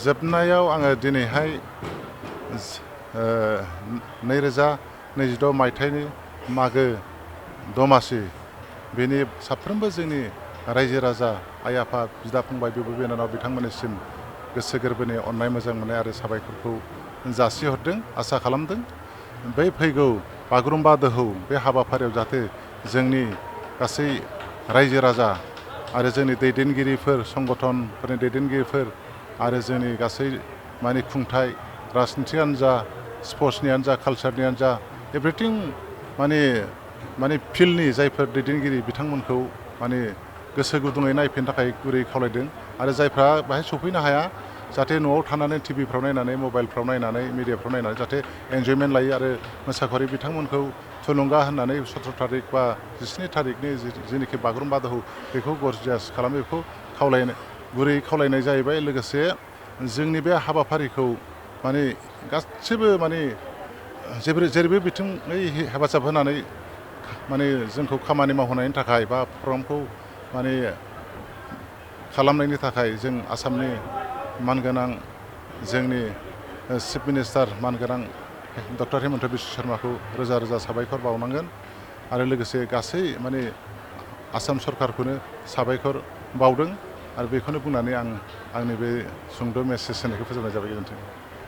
जोबनायाव आङो दिनैहाय 2026 मायथाइनि मागो दमासि बेनि साफ्रोमबो जोंनि रायजो राजा आइ आफा बिदा फंबाय बिब' बिनानाव बिथांमोननिसिम गोसो गोरबोनि अननाय मोजां मोननाय आरो साबायखरखौ जासिहरदों आसा खालामदों बै फैगौ बागुरुम्बा दोहौ बे हाबाफारियाव जाहाथे जोंनि गासै रायजो राजा आरो जोंनि दैदेनगिरिफोर संगठनफोरनि दैदेनगिरिफोर आरो जोंनि गासै माने खुंथाय राजनिथियानो जा स्पर्ट्सनियानो जा कालचारनियानो जा एभ्रिथिं माने फिल्डनि जायफोर दैदेनगिरि बिथांमोनखौ माने गोसो गुदुङै नायफिननो थाखाय गुरै खावलायदों आरो जायफ्रा बाहाय सफैनो हाया जाहाथे न'आव थानानै टिभिफ्राव नायनानै मबाइलफ्राव नायनानै मिडियाफ्राव नायनानै जाहाथे एन्जयमेन्ट लायो आरो मोसाखावरि बिथांमोनखौ थुलुंगा होननानै 17 थारिख बा 17 थारिखनि जेनोखि बागुरुम्बा दोहौ बेखौ गरजियास खालामो बेखौ गुरै खावलायनाय जाहैबाय लोगोसे जोंनि बे हाबाफारिखौ माने गासिबो माने जेरैबो बिथिङै हेफाजाब होनानै माने जोंखौ खामानि मावहोनायनि थाखाय बा प्रग्रामखौ माने खालामनायनि थाखाय जों आसामनि मानगोनां जोंनि चिफ मिनिस्टार मानगोनां डक्टर हिमन्त बिश्व शर्माखौ रोजा रोजा साबायखर बावनांगोन आरो लोगोसे गासै माने आसाम सरकारखौनो साबायखर बावदों आरो बेखौनो बुंनानै आं आंनि बे सुंद' मेसेज होनायखौ फोजोबनाय जाबाय। गोजोन्थों।